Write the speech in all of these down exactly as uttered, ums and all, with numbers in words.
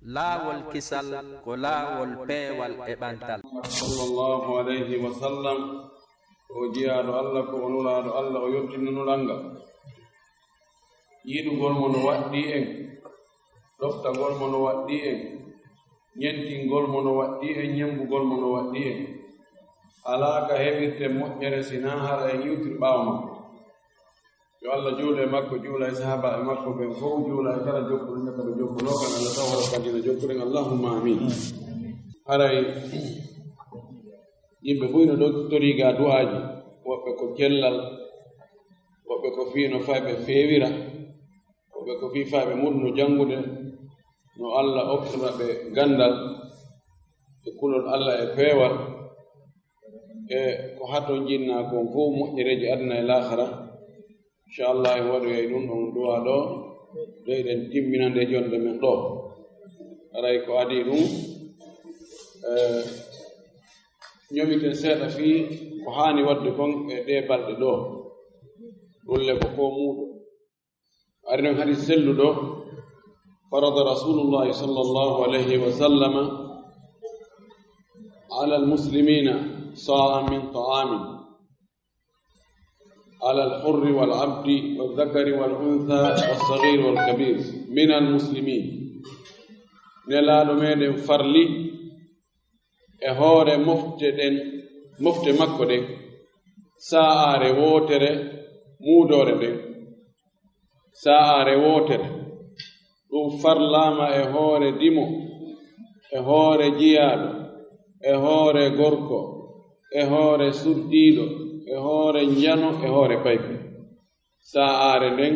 Laawol kisal ko laawol peewal e ɓantal. Sallallahu alayhi wa sallam, ko o jiyaaɗo Allah, ko o nulaaɗo Allah, o yottinno nulal ngal. Yiɗugol mo no waɗɗii en, ɗoftagol mo no waɗɗii en, ñentingol mo no waɗɗii en, ñemmbugol mo no waɗɗii en. Alaa ka heɓirten moƴƴere si naa hara en iwtir ɓaawo makko. Yo Allah juulu e makko, juula e sahaabaaɓe makko ɓen fow, juula e kala jokkuɗo nde ka ɓe jokkunoo kan, Allah taw hoɗo fadina jokkuɗen, Allahumma amin. Haray yimɓe buy no ɗo toriiga du'aaji, woɓɓe ko cellal, woɓɓe ko fii no fay ɓe feewira, woɓɓe ko fii fay ɓe muɗuno janngude, no Allah okkurna ɓe ganndal e kulol Allah e peewal, e ko hato jinnaa kon fow moƴƴereeji aduna e laahara. Inchallah, en waɗoyay ɗum ɗon du'a ɗo, de eɗen timmina nde jonde men ɗo. Haray ko adii ɗum, eh, ñomiten seeɗa fii ko haani waɗde kon e ɗee balɗe ɗo. Ɗum le ko ko muuɗo. Ari non hadis selluɗo, فرض رسول الله صلى الله عليه وسلم على المسلمين صاعا من طعام على الحر والعبد والذكر والأنثى والصغير والكبير من المسلمين. Nelaaɗo meɗen farli e hoore mofte ɗen, mofte makko ɗen, sa'aare wootere muudoore nden. Sa'aare wootere. Ɗum farlaama e hoore dimo, e hoore jiyaaɗo, e hoore gorko, e hoore suddiiɗo, e hoore njano, e hoore payko. Sa'aare nden,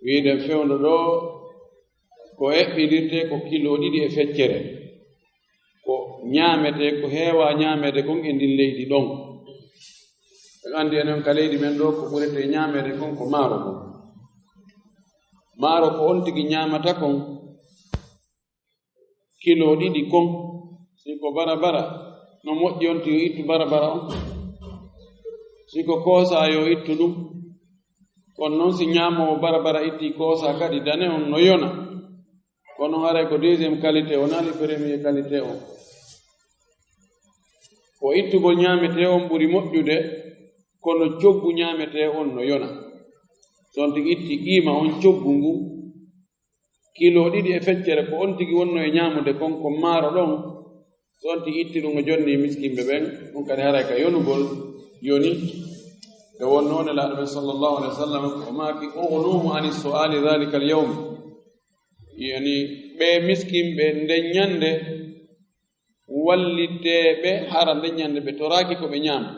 wi'uɗen fewndo ɗo, ko eɓɓindirtee ko kilo ɗiɗi e feccere. Ko ñaametee, ko heewaa ñaameede kon e ndin leydi ɗon. En anndi enen ka leydi men ɗo, ko ɓuretee ñaameede kon ko maaro kon. Maaro ko on tigi ñaamata kon, kilo ɗiɗi kon. Si ko barabara, no moƴƴi on tigi yo ittu barabara on. Si ko koosaa, yo ittu ɗum. Kono non si ñaamoowo barabara itti koosaa kadi, dane on no yona. Kono haray ko deuxième qualité, wonaa le premier qualité on. Ko ittugol ñaametee on ɓuri moƴƴude, kono coggu ñaametee on no yona. So on tigi itti qiima on coggu ngu, kilo ɗiɗi e feccere, ko on tigi wonno e ñaamude kon, ko maaro ɗon, so on tigi itti ɗum, o jonni miskinɓe ɓen, ɗum kadi haray ka yonugol yoni. E wonno Nelaaɗo men sallallahu alayhi wa sallam, o maaki, "Ugnuhum ani su'ali dhalika al-yawm." Yani, ɓe miskinɓe nden ñande, wallitee ɓe, hara nden ñande ɓe toraaki ko ɓe ñaama.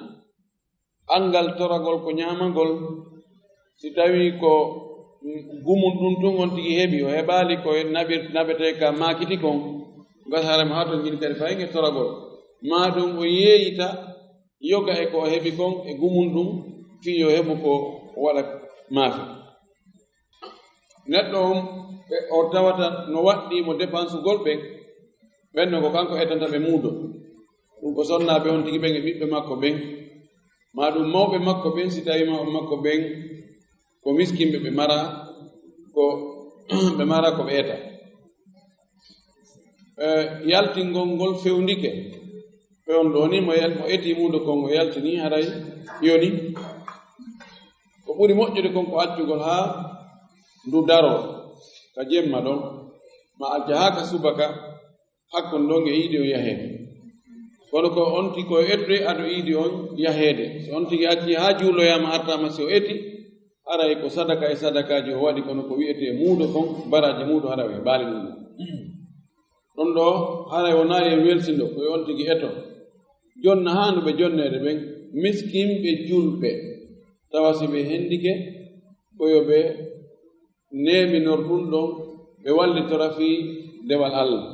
Anngal toragol ko ñaamagol, si tawii ko gumun ɗum tun on tigi heɓi, o heɓaali ko naɓir-, naɓetee ka maakiti kon, ngal hara mo haa to ngin kadi fayi nge toragol. Maa ɗum o yeeyita yoga e ko o heɓi kon e gumun ɗum, fii yo heɓu ko o waɗa maafe. Neɗɗo on, ɓe, o tawata no waɗɗii mo dépensugol ɓen, ɓen no ko kanko etanta ɓe muudo. Ɗum ko sonnaaɓe on tigi ɓen e ɓiɓɓe makko ɓen, maa ɗum mawɓe makko ɓen, si tawii mawɓe makko ɓen ko miskinɓe, ɓe mara ko, ɓe mara ko ɓe eta. E, yaltingol ngol fewndike. Fewndo ni mo yal-, mo eti muudo kon, o yaltini, haray yoni. Ko ɓuri moƴƴude kon ko accugol haa ndu daroo ka jemma ɗon, ma acca haa ka subaka, hakkon ɗon e iidi on yaheede. Kono ko on tigi ko etude ado iidi on yaheede. So on tigi acci haa juuloyaama artaama, si o eti, haray ko sadaka e sadakaaji o waɗi, kono ko wi'etee muudo kon, baraaji muudo haray o heɓaali ɗum. Ɗum ɗo haray wonaa e welsindo, ko e on tigi eto. Jonna haa no ɓe jonneede ɓen, miskinɓe julɓe, tawa si ɓe hendike, ko yo ɓe neeminor ɗum ɗon, ɓe wallitora fii dewal Allah.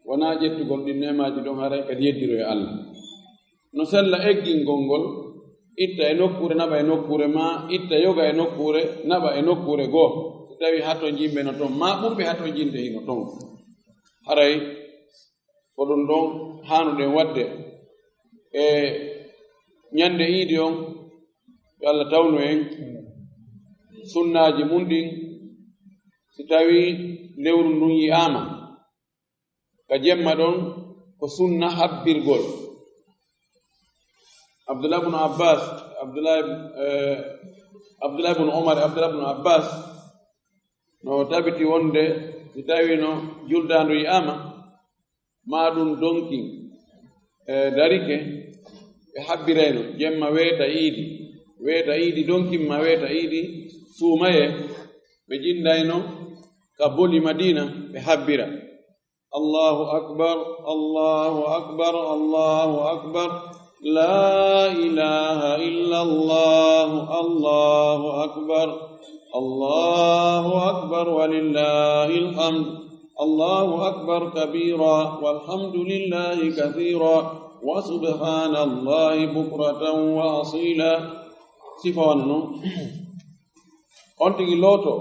Wonaa ƴettugol ɗin neemaaji ɗon haray kadi yeddiro e Allah. No sella eggingol ngol, itta e nokkuure, naɓa e nokkuure, maa itta yoga e nokkuure, naɓa e nokkuure goo. Si tawii hatonjinɓe no ton, maa ɓurɓe hatonjinde hino ton. Haray ko ɗum ɗon haanuɗen waɗde e ñande iidi on, yo Allah tawnu en sunnaaji mun ɗin, si tawii lewru ndun yi'aama. Ka jemma ɗon ko sunna habbirgol. Abdullah ibn Abbas, Abdullah, eh, Abdullah ibn Umar, Abdullah ibn Abbas no tabiti wonde si tawino juldaandu yi'ama, ma ɗum donkin, eh, darike, ɓe habbirayno, jemma weeta iidi, weeta iidi donkin ma weeta iidi suumaye, ɓe jindayno ka boli Madina, ɓe habbira. الله أكبر، الله أكبر، الله أكبر. لا إله إلا الله، الله أكبر، الله أكبر ولله الحمد. الله أكبر كبيرا والحمد لله كثيرا وسبحان الله بكرة وأصيلا. Sifa wano non. On tigi looto.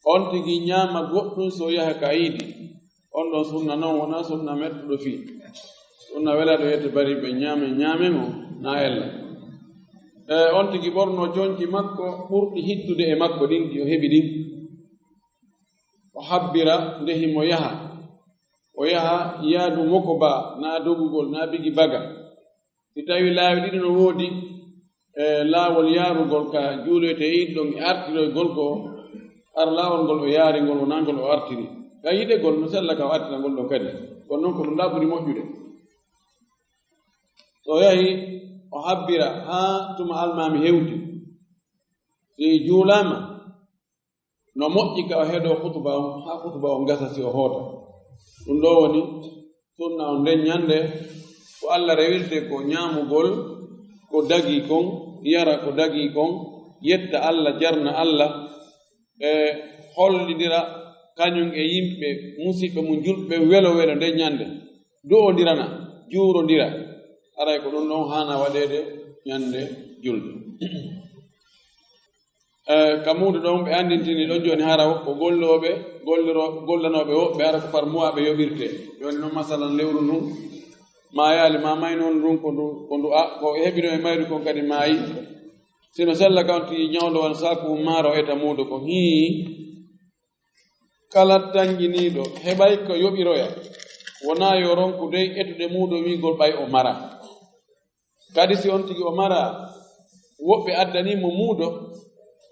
On tigi ñaama goɗɗum so yaha ka iidi. On ɗon sunna non wonaa sunna mettuɗo fii. Sunna wela ɗo yette bari ɓe ñaame, ñaame mo na ella. E on tigi ɓorno conci makko ɓurɗi hittude e makko ɗin, ɗi o heɓi ɗin. O habbira nde himo yaha. O yaha yaadu moko ba, na dogugol, na bigi baga. Si tawi laawi ɗiɗi no woodi, e laawol yaarugol ka juuloyte iidi ɗon e artiroygol ko ar laawol ngol o yaari ngol, wonaa ngol o artiri. Ka yiɗegol no sella ka o artira ngol ɗon kadi. Kono non ko ɗum ɗaɓɓuri moƴƴude. So yahi o habbira haa tuma almaami hewti. Si juulaama, no moƴƴi ka o heɗoo hutuba on, haa hutuba on gasa si o hoota. Ɗum ɗoo woni sunna on nden ñande, ko Alla rewirte ko ñaamugol ko dagii kon, yara ko dagii kon, yetta Alla, jarna Alla, e hollindira kañum e yimɓe, musiɓɓe mum julɓe welo welo nden ñande. Du'ondirana, juurondira. Aray ko ɗum ɗon haana waɗeede ñande julde. Eh, ka muudo ɗon ɓe anndintini ɗon jooni hara ko gollooɓe, golliro-, gollanooɓe woɓɓe hara ko par mois ɓe yoɓirte. Jooni noon masalan lewru ndun, ma yaali, ma may noon ndun ko ndu, ko ndu a-, ko heɓino e mayru kon kadi maayi. Sino sella kan ti ñawndo wan saaku maaro eta muudo ko hii. Kala tanjiniiɗo heɓay ko yoɓiroya, wonaa yo ronku dey etude muudo wiigol ɓay o mara. Kadi si on tigi o mara, woɓɓe addanii mo muudo,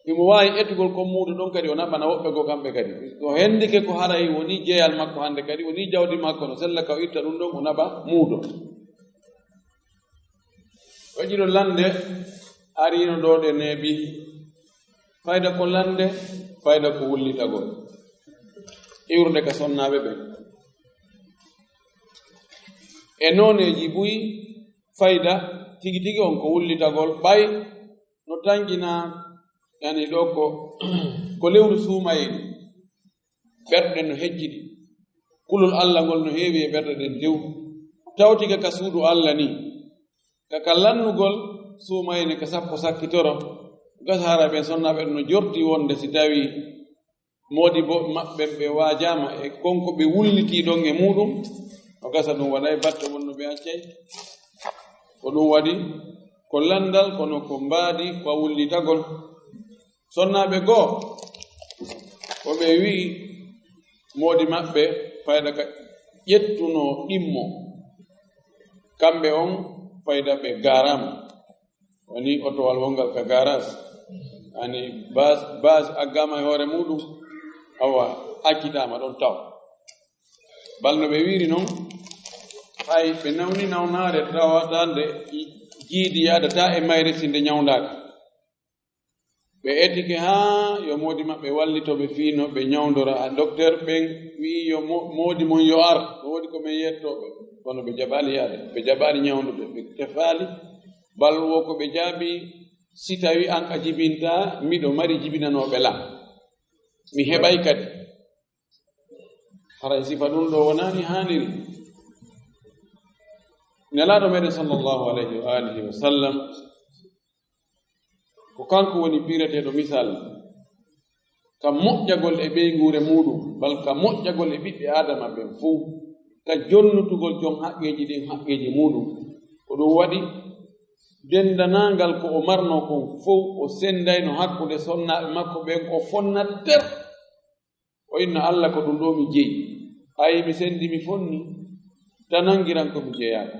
himo waawi etugol kon muudo ɗon kadi o naɓana woɓɓe goo kamɓe kadi. Ko hendike ko haray woni jeyal makko hannde kadi, woni jawdi makko, no sella ka o itta ɗum ɗon o naɓa muudo. Waɗiɗo lande ariino ɗo ɗe neeɓi. Fayda ko lande, fayda ko wullitagol. Iwrude ka sonnaaɓe ɓen. E nooneeji buy, fayda tigi tigi on ko wullitagol, ɓay no tanjinaa, yani ɗo ko, ko lewru suumayee ni. Ɓerɗe ɗen no hejjidi. Kulol Alla ngol no heewi e ɓerɗe ɗen tew. Tawti ka, ka suudu Alla ni. Ka, ka lannugol suumayee ni ka sappo sakkitoro. Gasa hara ɓen sonnaaɓe no jorti wonde si tawi moodi bo maɓɓe ɓe waajaama e kon ko ɓe wulliti ɗon e muuɗum, no gasa ɗum waɗay batte wonno ɓe accay. Ko ɗum waɗi ko lanndal, kono ko mbaadi ko wullitagol. Sonnaaɓe goo, ko ɓe wi'i moodi maɓɓe fayda ka ƴettunoo ɗimmo, kamɓe on fayda ɓe gaaraama. Woni otowal wongal ka gaaraas, ani bas, bas aggaama e hoore muuɗum, awa accitaama ɗon taw. Bal no ɓe wiiri non, hay ɓe nawni nawnaare tawata nde jiidi yaadata e mayre si nde ñawndaaka. Ɓe etike haa yo moodi maɓɓe wallito ɓe fii no ɓe ñawndora. A dokter ɓen wi'i yo mo-, moodi mon yo ar, no woodi ko ɓen yettoo ɓe, kono ɓe jaɓaali yaade, ɓe jaɓaali ñawndude, ɓe tefaali. Bal wo ko ɓe jaabi, si tawi an a jibintaa, miɗo mari jibinanooɓe lan. Mi heɓay kadi. Haray sifa ɗum ɗo wonaani haaniri. Nelaaɗo meɗen sallallahu alayhi wa alihi wa sallam, ko kanko woni piireteeɗo misal, ka moƴƴagol e ɓeynguure muuɗum, bal ka moƴƴagol e ɓiɓɓe Aadama ɓen fow, ka jonnutugol jon haqqeeji ɗin haqqeeji muuɗum. Ko ɗum waɗi, denndaangal ko o marnoo kon fow, o senndayno hakkunde sonnaaɓe makko ɓen, o fonna ter. O inna Alla ko ɗum ɗo mi jeyi. Ay, mi sendi, mi fonni, ta nangiran ko mi jeyaaka.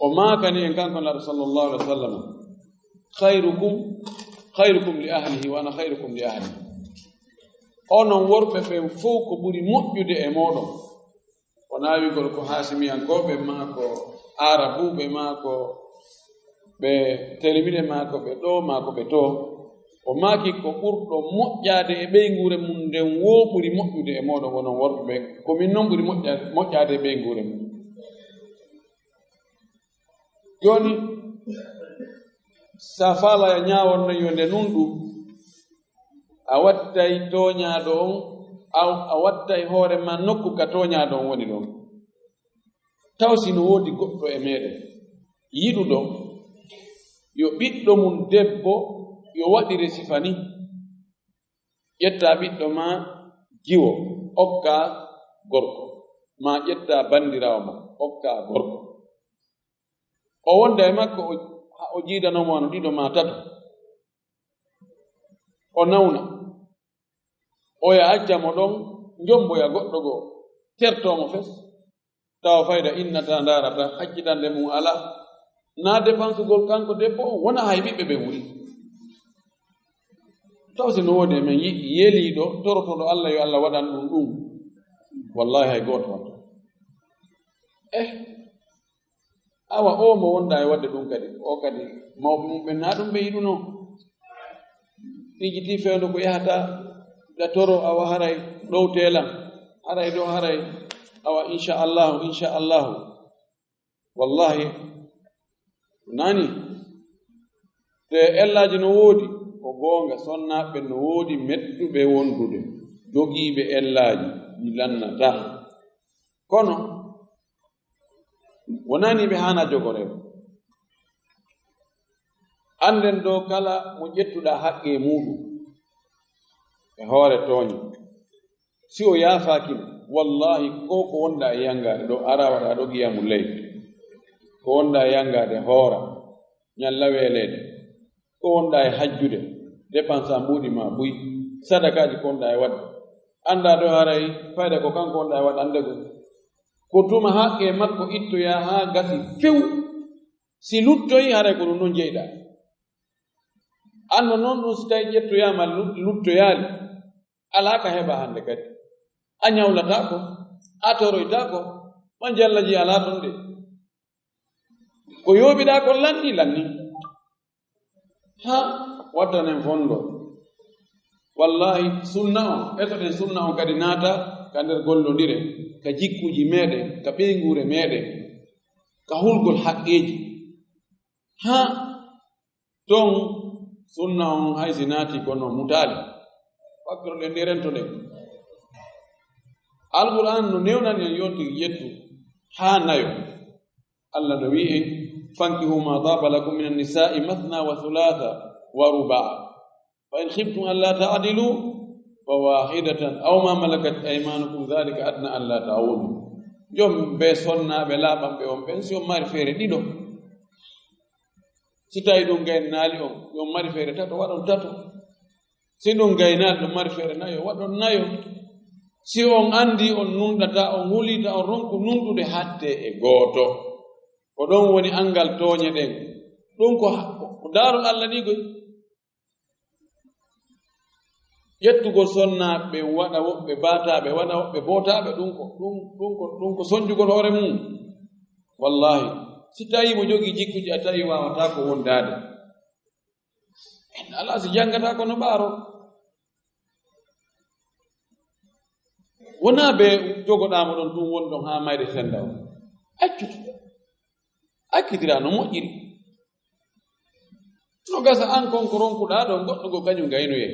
O maakani en kanko Nulaaɗo sallallahu alaihi wasallam, "Khairukum, khairukum li ahlihi wa ana khairukum li ahli." Onon worɓe ɓen fow ko ɓuri moƴƴude e mooɗon. O naawigol ko Haasimiyankooɓe maa ko Aarabuuɓe maa ko ɓe telmine maa ko ɓe ɗoo maa ko ɓe too. O maaki, "Ko ɓurɗo moƴƴaade e ɓeynguure mum nden woo ɓuri moƴƴude e mooɗon onon worɓe ɓen. Ko min non ɓuri moƴƴa-, moƴƴaade e ɓeynguure mum." Jooni, sa faalaa ñaawon non yo nde nunɗu, a wattay tooñaaɗo on, a, a wattay hoore ma nokku ka tooñaaɗo on woni ɗon. Taw si no woodi goɗɗo e meeɗen yiɗuɗo yo ɓiɗɗo mum debbo yo waɗire sifa ni, ƴetta ɓiɗɗo ma jiwo, okka gorko, ma ƴetta banndiraawo ma, okka gorko. O wonda e makko, o, o jiidanoo mo wano ɗiɗo ma tato. O nawna. Oya acca mo ɗon, njomboya goɗɗo goo, tertoo mo fes. Tawa fayda innata, ndaarata, accitande mum alaa. Na dépensugol kanko debbo on, wona hay ɓiɓɓe ɓen wuli. Taw si no woodi e men yiɗi yeliiɗo, torotooɗo Allah, yo Allah waɗan ɗum ɗum. Wallahi hay gooto wonta. Eh, awa o mo wonda e waɗde ɗum kadi, o kadi mawɓe mum ɓen na ɗum ɓe yiɗunoo. Ijiti fewndo ko yahata, da toro awa haray ɗowteelan, haray ɗo haray, awa inchallahu, inchallahu. Wallahi, nani? Te ellaaji no woodi, ko goonga, sonnaaɓe no woodi mettuɓe wondude, jogiiɓe ellaaji, ɗi lannataa. Kono, wonani ɓe haana jogoreede. Annden ɗo kala mo ƴettuɗaa haqqe muuɗum e hoore tooñe, si o yaafaaki ma, wallahi, ko ko wonda e yangaade ɗo, ara waɗa ɗo qiyaamul layl, ko wonda e yangaade hoora, ñalla weeleede, ko wonda e hajjude, dépense a mbuuɗi ma buy, sadakaaji ko wonda e waɗde, annda ɗo haray fayda ko kanko wonda e waɗande goo. Ko tuma haqqe makko ittoyaa haa gasi few. Si luttoyi, haray ko ɗum ɗon jeyɗaa. Anno noon ɗum, si tawi ƴettoyaama lu-, luttoyaali, alaa ka heɓa hannde kadi. A ñawlataako, a toroytaako, ma jallaji alaa ton de. Ko yooɓiɗaa kon lanni, lanni. Ha, wattanen fondo. Wallahi, sunna on, etoɗen sunna on kadi naata ka nder gollondire, ka jikkuuji meeɗen, ka ɓeynguure meeɗen, ka hulgol haqqeeji. Ha, ton sunna on hay si naati kono mutaali. Wakkiloɗen nde rentoɗen. Alqur'an no newnani en yonti yettu haa nayo. Allah no wi'i en, "Fankihu ma taba lakum minan nisa'i mathna wa thulatha wa ruba'. Fa in khiftum alla ta'dilu fa wahidatan aw ma malakat aymanukum dhalika adna alla ta'ulu." Jom be sonnaaɓe laaɓanɓe on ɓen, si on mari feere ɗiɗo. Si tawi ɗum gaynaali on, yo on mari feere tato, waɗon tato. Si ɗum gaynaali ɗum mari feere nayo, waɗon nayo. Si on anndi on nunɗata, on huliita, on ronku nunɗude hatte e gooto. Ko ɗon woni anngal tooñe ɗen. Ɗum ko ha-, ko daarol Allah ni koy. Ƴettugol sonnaaɓe ɓen waɗa woɓɓe baataaɓe, waɗa woɓɓe bootaaɓe, ɗum ko, ɗum, ɗum ko, ɗum ko sonjugol hoore mum. Wallahi, si tawi mo jogii jikkuuji, a tawi waawataa ko wondaade. En alaa si janngataa ko no ɓaaro. Wonaa be jogoɗaa mo ɗon ɗum woni ɗon haa mayre senda o. Accu. Accitiraa no moƴƴiri. No gasa an kon ko ronkuɗaa ɗon, goɗɗo go kañum gaynoye.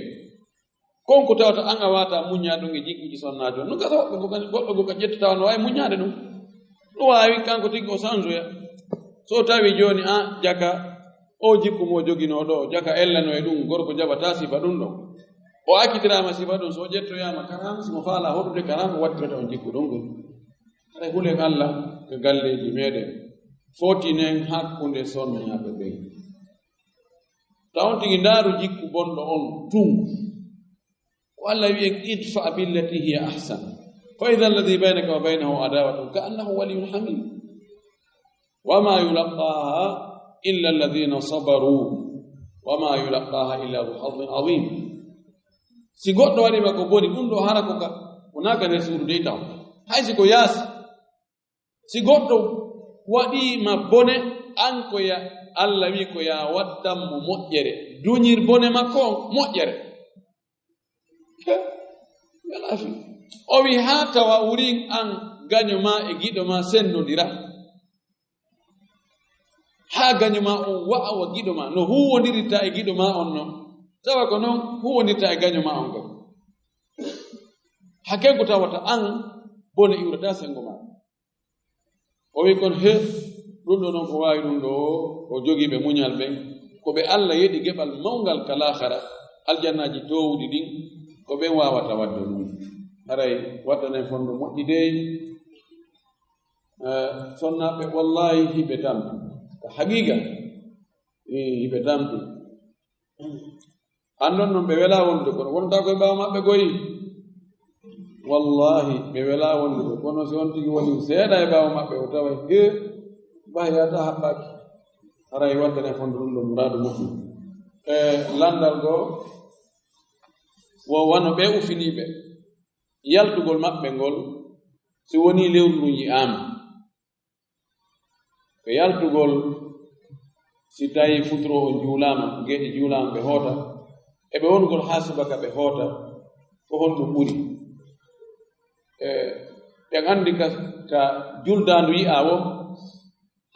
Kon ko tawata an a waata muññaa ɗum e jikkuuji sonnaajo. No gasa woɓɓe go kañum, goɗɗo go ka ƴettata no waawi muññaade ɗum. No waawi kanko tigi o sanjoya. So tawi jooni an jaka o jikku mo joginoo ɗo, jaka ellano e ɗum, gorko jaɓataa sifa ɗum ɗon. O accitiraama sifa ɗum, so ƴettoyaama karaama, si mo faalaa hoɗude karaama, wattirata on jikku ɗon ɗum. Haray hulen Allah ka galleeji meeɗen. Fotinen hakkunde sonnaaɓe ɓen. Taw on tigi ndaaru jikku bonɗo on tun. Ko Allah wi'en, "Idfa billati hiya ahsan." فإذا الذي بينك وبينه عداوة كأنه ولي حميم. وما يلقاها إلا الذين صبروا وما يلقاها إلا ذو حظ عظيم. Si goɗɗo waɗi ma ko boni, ɗum ɗo hara ko ka, ko naaka nder suudu dey taw. Hay si ko yaasi. Si goɗɗo waɗi ma bone, an ko ya, Allah wi ko ya waddan mo moƴƴere. Duñir bone makko on moƴƴere. He, wala fi. O wi haa tawa wurin an gaño ma e giɗo ma sendondira. Haa gaño ma on wa'a wa giɗo ma. No huwondirta e giɗo ma on non. Tawa ko non huwondirta e gaño ma on kon. Hakken ko tawata an bone iwrata sengo ma. O wi kon, he, ɗum ɗo non ko waawi ɗum ɗo, o jogii ɓe muñal ɓen. Ko ɓe Allah yeɗi geɓal mawngal ka laakhara, aljannaaji toowuɗi ɗin, ko ɓen waawata waɗde ɗum. Haray wattanen fondo moƴƴi dey. Eh, sonnaaɓe, wallahi, hiɓe tampi. Ko haqiiqa, eh, hiɓe tampi. Anndon non ɓe welaa wonde, kono wontaa ko e ɓaawo maɓɓe goyi. Wallahi, ɓe welaa wonde, kono si on tigi woni seeɗa e ɓaawo maɓɓe, o taway, he, bah, yata haɓɓaaki. Haray wattane fondo ɗum ɗo muraadu muɗum. E lanndal goo, wo wano ɓe ufiniiɓe. Yaltugol maɓɓe ngol, si wonii lewru ndun yi'aama. Ɓe yaltugol, si tawii futuro on juulaama, geeƴi juulaama, ɓe hoota, e ɓe wonugol haa subaka ɓe hoota, ko honɗum ɓuri? E, en anndi ka, ka juldaandu yi'aa wo,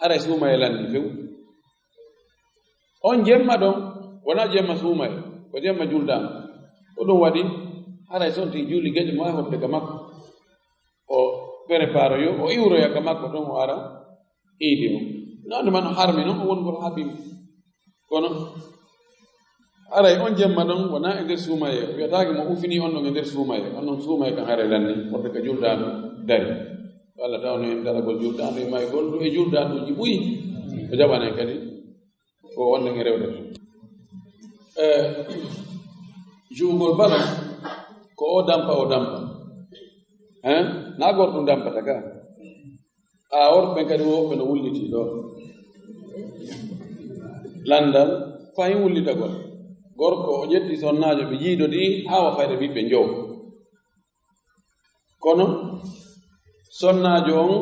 haray suumayee lanndii few. On jemma ɗon, wonaa jemma suumayee, ko jemma juldaandu. Ko ɗum waɗi, haray si on tigi juuli geeƴe mo, ay hoɗde ka makko. O prépare yo, o iwroya ka makko ton, o ara iidi o. Non man o harmi non, o woni ngol haɓɓi. Kono haray on jemma ɗon wonaa e nder suumayee. O wiyataake mo ufini on ɗon e nder suumayee. On ɗon suumayee kan haray lanni, wonde ka juldaandu dari. Walla taw no en daragol juldaandu e maygol, ɗum e juldaanduuji ɓuy. O jaɓanay kadi ko wonde e rewde ton. Eh, juugol bala, ko o dampa, o dampa. Hein? Naa gorko ɗum dampata ka. A worɓe ɓen kadi woɓɓe no wulliti ɗo. Lanndal, fahin wullitagol. Gorko o ƴetti sonnaajo, ɓe jiidodi haa wa fayda ɓiɓɓe njowo. Kono sonnaajo on,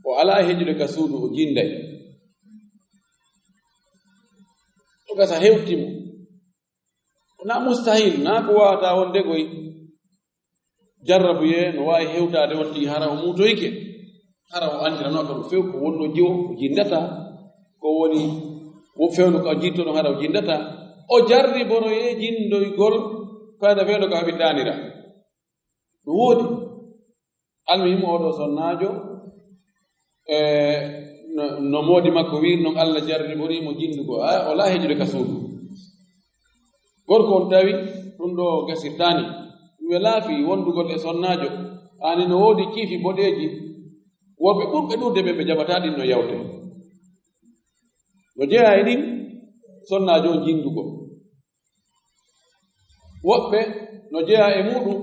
o alaa heƴude ka suudu, o jinnday. O gasa hewti mo. Wonaa mustahil, naa ko waawataa wonde koy. Jarrabuyee no waawi hewtaade on tigi hara o muutoyke. Hara o anndirano kam few ko wonnoo jiwo, o jinndataa. Ko woni wo fewndo ko o jiittoɗon hara o jinndataa. O jarriboroyee jinndoygol fayda fewndo ko haɓitaanira. No woodi. Almuhimu, oo ɗoo sonnaajo, e, no, no moodi makko wiiri non, Allah jarribori mo jinndugo. A, o alaa heƴude ka suudu. Gorko on tawi ɗum ɗo gasirtaani. Ɗum e laafi wondugol e sonnaajo. Ani no woodi ciifi boɗeeji. Worɓe ɓurɓe ɗuuɗde ɓe, ɓe jaɓataa ɗin no yawte. No jeyaa e ɗin, sonnaajo on jinndugol. Woɓɓe no jeyaa e muuɗum,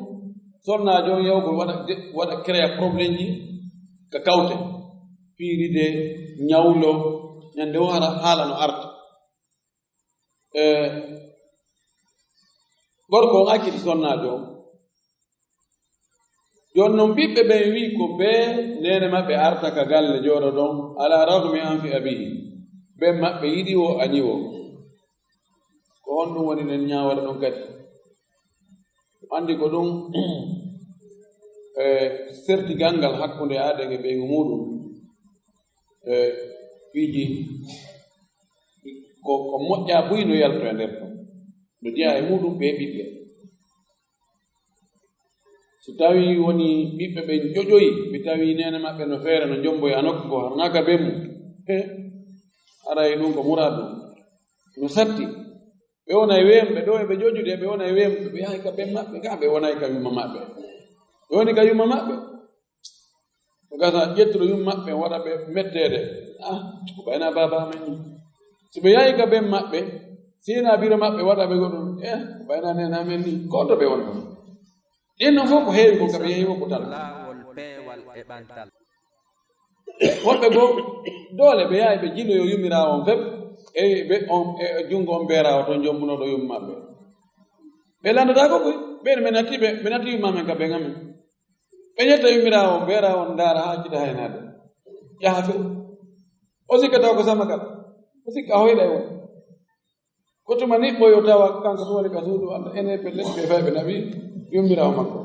sonnaajo on yawgol waɗa de-, waɗa créa problemeji ka kawte, piiride, ñawlo, ñande o hara haala no arta. E, gorko on acciti sonnaajo on. Jooni non ɓiɓɓe ɓen wi'i ko bee neene maɓɓe arta ka galle jooɗo ɗon, ala ragmi an fi abihi. Ɓen maɓɓe yiɗi wo, añi wo. Ko honɗum woni nen ñaawal ɗon kadi? Anndi ko ɗum, e, sertigal ngal hakkunde aaden e ɓeyngu muuɗum. E, piiji ko, ko moƴƴa buy no yalto e nder ton. No jeyaa e muuɗum ɓe ɓiɓɓe. So tawii woni ɓiɓɓe ɓen ƴoƴoyi, mi tawii neene maɓɓe no feere, no jomboya nokku goo, harnaaka ben mum. He, aray ɗum ko muraadu. No satti. Ɓe wona e weemɓe ɗoo, eɓe ƴoƴude, ɓe wona e weemɓe, ɓe yahay ka ben maɓɓe, kaa ɓe wonaay ka yumma maɓɓe. Ɓe woni ka yumma maɓɓe. Ko gasa ƴettuɗo yumma maɓɓe, waɗa ɓe metteede. Ah, ko ɓayna baaba amen ni. So ɓe yahi ka ben maɓɓe, sina biro maɓɓe waɗa ɓe goɗɗum. Eh, ko ɓayna neene amen ni. Ko to ɓe woni ɗon. Ɗin non fof ko heewi kon, ka ɓe yehi wo ko tan. peewal e ɓantal. Woɓɓe goo, doole ɓe yahay ɓe jiloyo yummiraawo on fep, e ɓe on, e junngo on beeraawo ton jommbunooɗo yumma maɓɓe. Ɓe lanndotaako koy, ɓen men natti ɓe, ɓe natti yumma men ka ɓen amen. Ɓe ƴetta yummiraawo on, beeraawo on ndaara haa accita haynaade. Yaha few. O sikka taw ko sama kala. O sikka a hoyɗa e won. Ko tuma niɓɓoyo tawa kanko so woni ka suudu Allah, ene pellet ɓe fay ɓe nawi yummiraawo makko.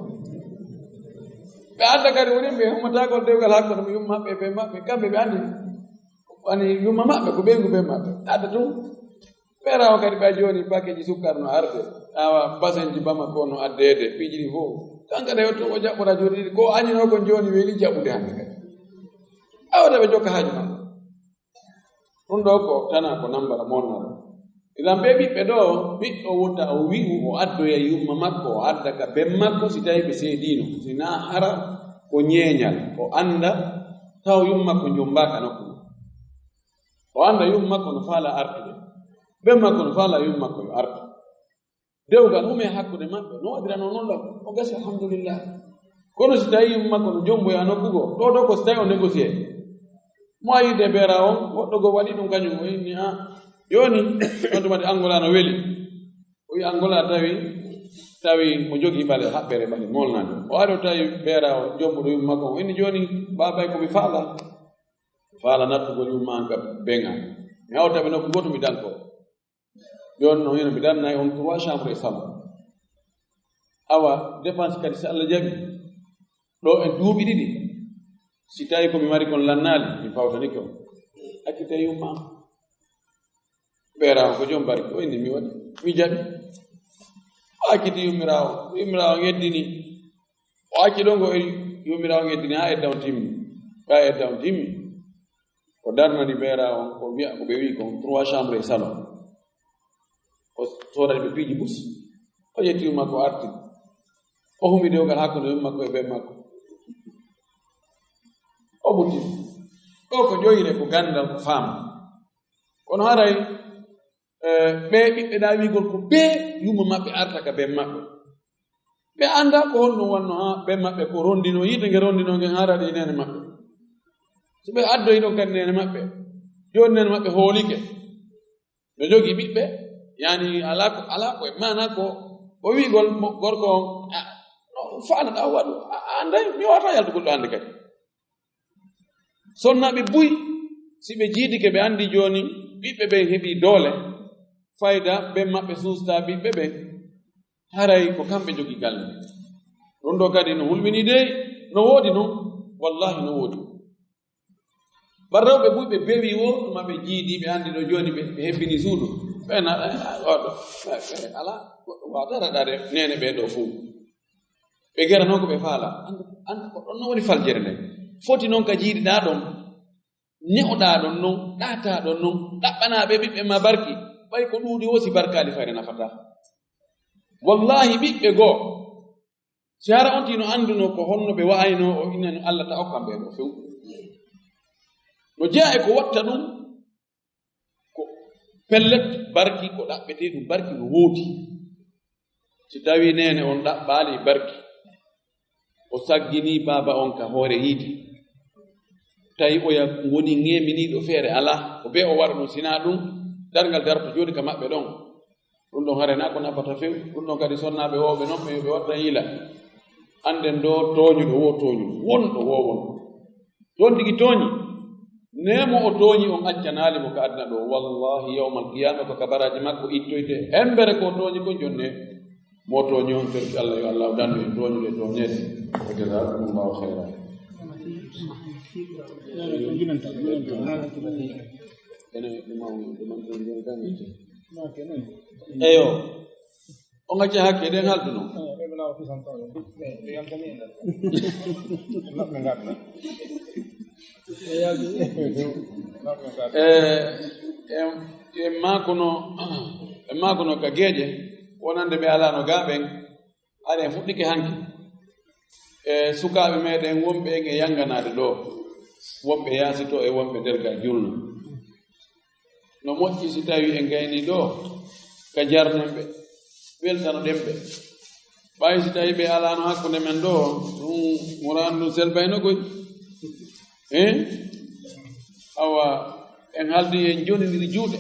Ɓe adda kadi woni ɓe hummataa ko dewgal hakkunde yumma maɓɓe e ɓe maɓɓe, kamɓe ɓe anndi ani yumma maɓɓe ko ɓeyngu ɓe maɓɓe. Ɓe adda ɗum. Ɓeeraawo kadi ɓe jooni pakeji sukkar no arde. Awa basenji Bamako no addeede, piiji ɗi fof. Kanko kadi o to o jaɓɓora jooni ɗiɗi. Ko añinoo kon jooni weli jaɓɓude hannde kadi. Awa ɓe jokka haaju maɓɓe. Ɗum ɗo ko tana ko nambara monnara. Idan ɓe ɓiɓɓe ɗo, ɓiɗɗo wota o wi'u o addoya yumma makko, o adda ka ben makko si tawi ɓe seediino. Si na hara ko ñeeñal, o annda taw yumma makko jombaka nokku. O annda yumma makko no faala artude. Ben makko no faala yumma makko yo artu. Dewgal hume hakkunde maɓɓe, no waɗirano noon law, o gasi alhamdulillah. Kono si tawi yumma makko no jomboya nokku goo, ɗo ɗo ko si tawi o négocier. Mo a yiide beera on, woɗɗo goo waɗi ɗum kañum, o inni, "A, jooni, on tuma de Angola no weli." O wi Angola tawi, tawi mo jogii ɓale, haɓɓere ɓale, molnande. O ari o tawi beera o, jombuɗo yumma makko, o inni, "Jooni, baabay ko mi faala. Faala nattugol yumma an ka beŋa. Mi hawta ɓe nokku gooto mi danko." Jooni noon, hino mi dannay on trois chambres e salon. Awa, dépense kadi, si Allah jaɓi, ɗo e duuɓi ɗiɗi, si tawi ko mi mari kon lannaali, mi fawtanike on. Accitee yumma am. Ɓeeraawo ko jom barki, o inni mi waɗi, mi jaɓi. O acciti yummiraawo, yummiraawo yeddini. O acci ɗon ko yummiraawo yeddini haa edda on timmi. Ɓay edda on timmi, o darnani beera on, ko wi'a ko ɓe wi'i kon trois chambres et salon. O soodani ɓe piiji bus, o ƴetti yumma makko, o arti. O humi dewgal hakkunde yumma makko e ben makko. O ɓutti. Ɗo ko ƴoyre, ko ganndal, ko faam. Kono haray, eh, ɓe ɓiɓɓe na wi'ugol ko ɓe yumma maɓɓe arta ka ben maɓɓe. Ɓe annda ko honno wonno haa ben maɓɓe ko rondino, yiite nge rondino ngen haa raɗi neene maɓɓe. So ɓe addoyi ɗon kadi neene maɓɓe, jooni neene maɓɓe hoolike. No jogii ɓiɓɓe, yani alaa ko, alaa ko e maanaa ko o wi'ugol mo gorko on, "A, no faalaɗaa waɗu, a, a annday, mi waawataa yaltugol ɗo hannde kadi." Sonnaaɓe buy, si ɓe jiidike, ɓe anndi jooni ɓiɓɓe ɓen heɓii doole, fayda ben maɓɓe suustaa ɓiɓɓe ɓen, haray ko kamɓe jogii galle. Ɗum ɗo kadi no hulɓinii dey, no woodi non, wallahi no woodi. Bar rewɓe buy ɓe bewi wo, tuma ɓe jiidi, ɓe anndi ɗo jooni ɓe, ɓe hebbini suudu. Ɓe na, eh, oɗo, eh, eh, alaa, goɗɗo waawata raɗaade neene ɓee ɗo fow. Ɓe gera noon ko ɓe faala. Anndu, anndu ko ɗon no woni faljere nden. Foti noon ka jiidiɗaa ɗon, ne'oɗaa ɗon noon, ɗaataa ɗon noon, ɗaɓɓanaa ɓe ɓiɓɓe ma barki. Ɓay ko ɗuuɗi wo si barkaali fayre nafataa. Wallahi ɓiɓɓe goo, si hara on tino anndunoo ko honno ɓe wa'aynoo, o innani Allah ta okkan ɓe ɗo few. No jeyaa e ko watta ɗum, ko pellet, barki, ko ɗaɓɓetee ɗum, barki no woodi. Si tawii neene on ɗaɓɓaali barki, o sagginii baaba on ka hoore yiite, tawi oya woni ŋeeminiiɗo feere alaa, ko bee o waɗa ɗum, sinaa ɗum, darngal darto jooni ka maɓɓe ɗon. Ɗum ɗon hare naa ko nafata few. Ɗum ɗon kadi sonnaaɓe wooɓe non ɓe yo ɓe watta yiila. Annden ɗo tooñuɗo wo tooñuɗo, wonɗo wo wonɗo. Ɗon tigi tooñi. Nee mo o tooñi on accanaali mo ka aduna ɗo. Wallahi yawmal qiyaama ko kabaraaji makko ittoyte. Embere ko o tooñi kon jonne. Mo tooñi on terki Allah yo Allah dandu en tooñude tooñeede. Wa jazakumullahu khairan. Ene ɗum mawni ɗum man ɗum ɗum kan. Eyo. On acca hakke, eɗen halduno. E, e, e maakuno, e maakuno ka geeƴe, wonande ɓe alaano gaa ɓen, aɗa en fuɗɗike hanki. E sukaaɓe meɗen wonɓe en e yanganaade ɗo, wonɓe yaasi to e wonɓe nder ga julno. No moƴƴi si tawi en gayni ɗo, ka jarnen ɓe, weltano ɗen ɓe. Ɓay si tawi ɓe alaano hakkunde men ɗo, ɗum muraan ɗum selbayno koy. Eh? Awa, en haldi en jonindiri juuɗe.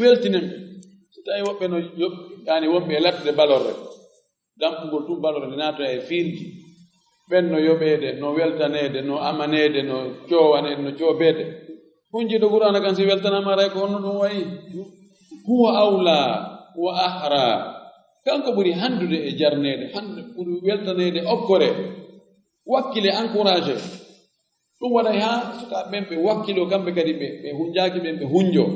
Weltinen ɓe. Si tawi woɓɓe no yoɓ-, yani woɓɓe e lattude balorre. Dampugol tun balorre nde naatoya e fiirji. Ɓen no yoɓeede, no weltaneede, no amaneede, no coowaneede, no coobeede. Hunjiiɗo Qur'aana kan si weltanaama aray ko honno ɗum wayi? Huwa awla wa ahra. Kanko ɓuri handude e jarneede, hande ɓuri weltaneede okkore. Wakkile, encouragé. Ɗum waɗay haa sukaaɓe ɓen ɓe wakkiloo, kamɓe kadi ɓe, ɓe hunjaaki ɓen ɓe hunjoo.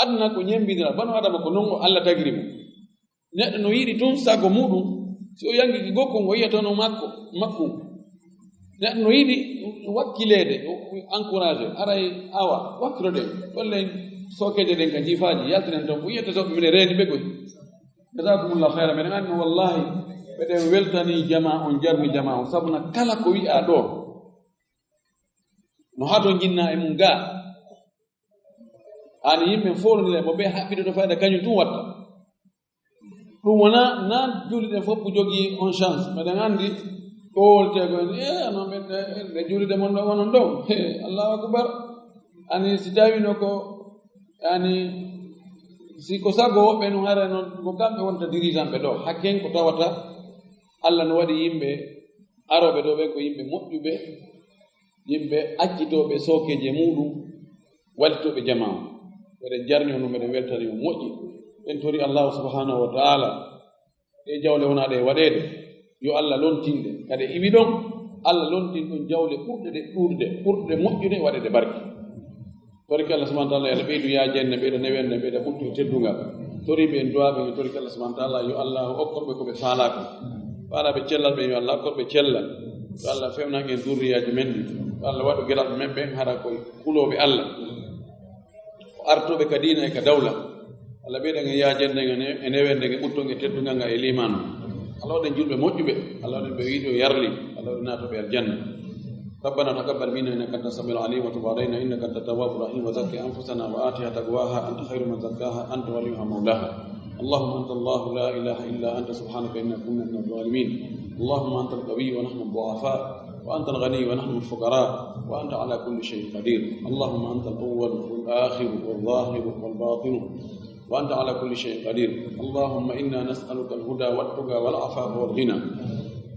Aduna ko ñembindiral, bano Adama ko non o Alla tagiri mo. Neɗɗo no yiɗi tun sago muɗum, si o yangiki gokkun o yiyata no makko, makkun. Neɗɗo no yiɗi wakkileede, o, o encouragé, aray awa, wakkiloɗen, ɗolle sookeeje ɗen ka jiifaaji, yaltinen ton, ko yiyata so mine reeni ɓe koy. Jazakumullahu khairan, minen anndi wallahi, ɓeɗen weltani jama on, jarni jama on, sabu na kala ko wi'a ɗo, no hato jinna e mum ga. Ani yimɓe foolondira e mo ɓe haɓɓidoto fayda kañum tun watta. Ɗum wona nan julɗe fof ko jogii on chance. Meɗen anndi ko woltee ko en, e, no men, e, e, nde julde mon ɗo wonon ɗo. He, Allahu akbar. Ani si tawino ko, ani si ko sago woɓɓe nun hara noon, ko kamɓe wonta dirigeant ɓe ɗo. Hakken ko tawata Alla no waɗi yimɓe arooɓe ɗo ɓen ko yimɓe moƴƴuɓe, yimɓe accitooɓe sookeeji e muɗum, waɗitooɓe jama on. Meɗen jarni on, meɗen weltani on moƴƴi. En tori Allahu subhanahu wa ta'ala, ɗe jawle wona ɗe waɗeede, yo Alla lontin ɗe. Kadi iwi ɗon, Alla lontin ɗon jawle ɓurɗe ɗe ɗuuɗde, ɓurɗe moƴƴude, waɗeede barke. Torki Allah subhanahu wa ta'ala, yo Allah ɓeydu yaajande, ɓeyda newende, ɓeyda ɓuttu e teddungal. Tori ɓe en du'a ɓe, en torki Allah subhanahu wa ta'ala, yo Allah okkorɓe ko ɓe faalaako. Faalaaɓe cellal ɓe, yo Allah okkorɓe cellal. Yo Allah fewnan en zurriyaaji men ɗi. Yo Allah waɗu gelal men ɓen hara ko kulooɓe Allah. Ko artooɓe ka diina e ka dawla. Allah ɓeydan en yaajande ngen e newende ngen, ɓutton e teddungal ngal e liimaanu. Allah waɗen julɓe moƴƴuɓe. Allah waɗen ɓe wiido yarli. Allah waɗen naatooɓe aljanna. ربنا تقبل منا إنك أنت السميع العليم وتب علينا إنك أنت التواب الرحيم وزكي أنفسنا وآتها تقواها أنت خير من زكاها أنت وليها مولاها. اللهم أنت الله لا إله إلا أنت سبحانك إنا كنا من الظالمين. اللهم أنت القوي ونحن الضعفاء وأنت الغني ونحن الفقراء وأنت على كل شيء قدير. اللهم أنت الأول والآخر والظاهر والباطن وأنت على كل شيء قدير. اللهم إنا نسألك الهدى والتقى والعفاف والغنى.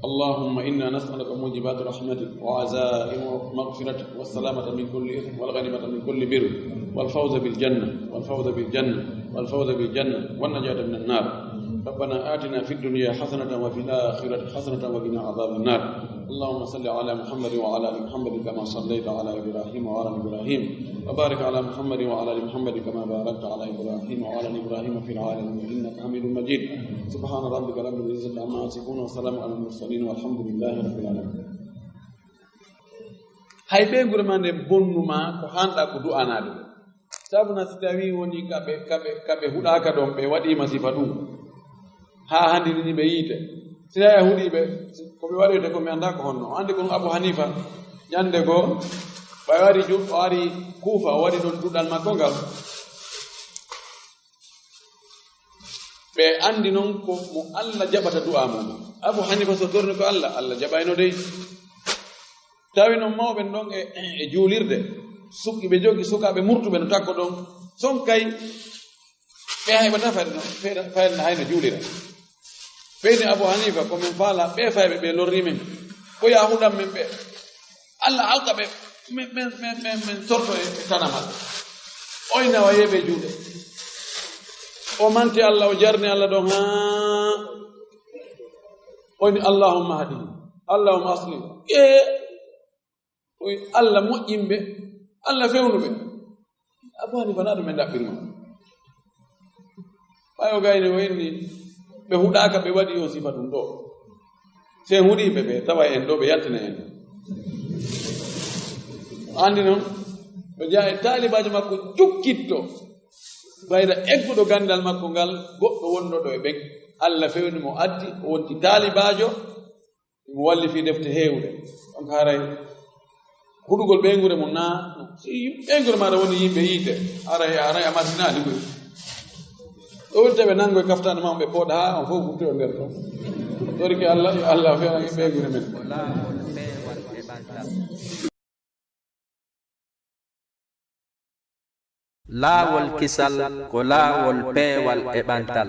اللهم إنا نسألك موجبات رحمتك وعزائم مغفرتك والسلامة من كل إثم والغنيمة من كل بر والفوز بالجنة والفوز بالجنة والفوز بالجنة والنجاة من النار. ربنا آتنا في الدنيا حسنة وفي الآخرة حسنة وقنا عذاب النار. اللهم صل على محمد وعلى آل محمد كما صليت على إبراهيم وعلى آل إبراهيم، وبارك على محمد وعلى آل محمد كما باركت على إبراهيم وعلى آل إبراهيم في العالمين إنك حميد مجيد. سبحان ربك رب العزة عما يصفون وسلام على المرسلين والحمد لله رب العالمين. Hay ɓeynguure ma nden bonnu ma ko hanɗa ko du'anaade ɓe. Sabu na si tawii woni ka ɓe, ka ɓe, ka ɓe huɗaaka ɗon, ɓe waɗii masiiba ɗum. Haa hanndi ni ɓe yiite. Si tawii a huɗii ɓe, ko ɓe waɗoyte ko mi anndaa ko honno. O anndi kon Abu Hanifa, ñande goo, ɓay wari ju-, o ari Kuufa, o waɗi ɗon duɗal makko ngal. Ɓe anndi non ko mo Allah jaɓata du'a mum. Abu Hanifa so torni ko Allah, Allah jaɓayno dey. Tawi non mawɓe ɗon e, e juulirde, sukki ɓe jogi sukaaɓe murtuɓe no takko ɗon. Son kay, ɓe haybata fayde no, fayde, fayde no hayno juulira. Ɓeyni Abu Hanifa, ko min faala, ɓe fayɓe ɓe lorri min. Ko yahuɗan min ɓe. Allah alka ɓe, min, min, min, min, min sorto e, e tana maɓɓe. Oy nawa yeeɓe juuɗe. O manti Allah, o jarni Allah ɗon haa. Oyni, "Allahumma hadihim. Allahumma aslih." E, oy Allah moƴƴin ɓe, Allah fewnu ɓe. Abu Hanifa na ɗum en ɗaɓɓirma. Ɓay o gayni o inni, ɓe huɗaaka ɓe waɗi on sifa ɗum ɗo. Sen huɗii ɓe, ɓe tawa en ɗo, ɓe yaltina en. Anndi non, ɓe jaa e taalibaajo makko jukkitto. Bayda egguɗo ganndal makko ngal, goɗɗo wonɗo ɗo e ɓen. Allah fewni mo addi, o wonti taalibaajo, mo walli fii defte heewɗe. Donc haray huɗugol ɓeynguure mum naa, si ɓeynguure maaɗa woni yimɓe yiite, haray, haray a martinaali koy. Ɗowlite ɓe nanngo e kaftaane maɓɓe, ɓe pooɗa haa on fof ɓurti o nder ɗon. Torike Allah, yo Allah feewan ɓeynguure men. Laawol kisal ko laawol peewal e ɓantal.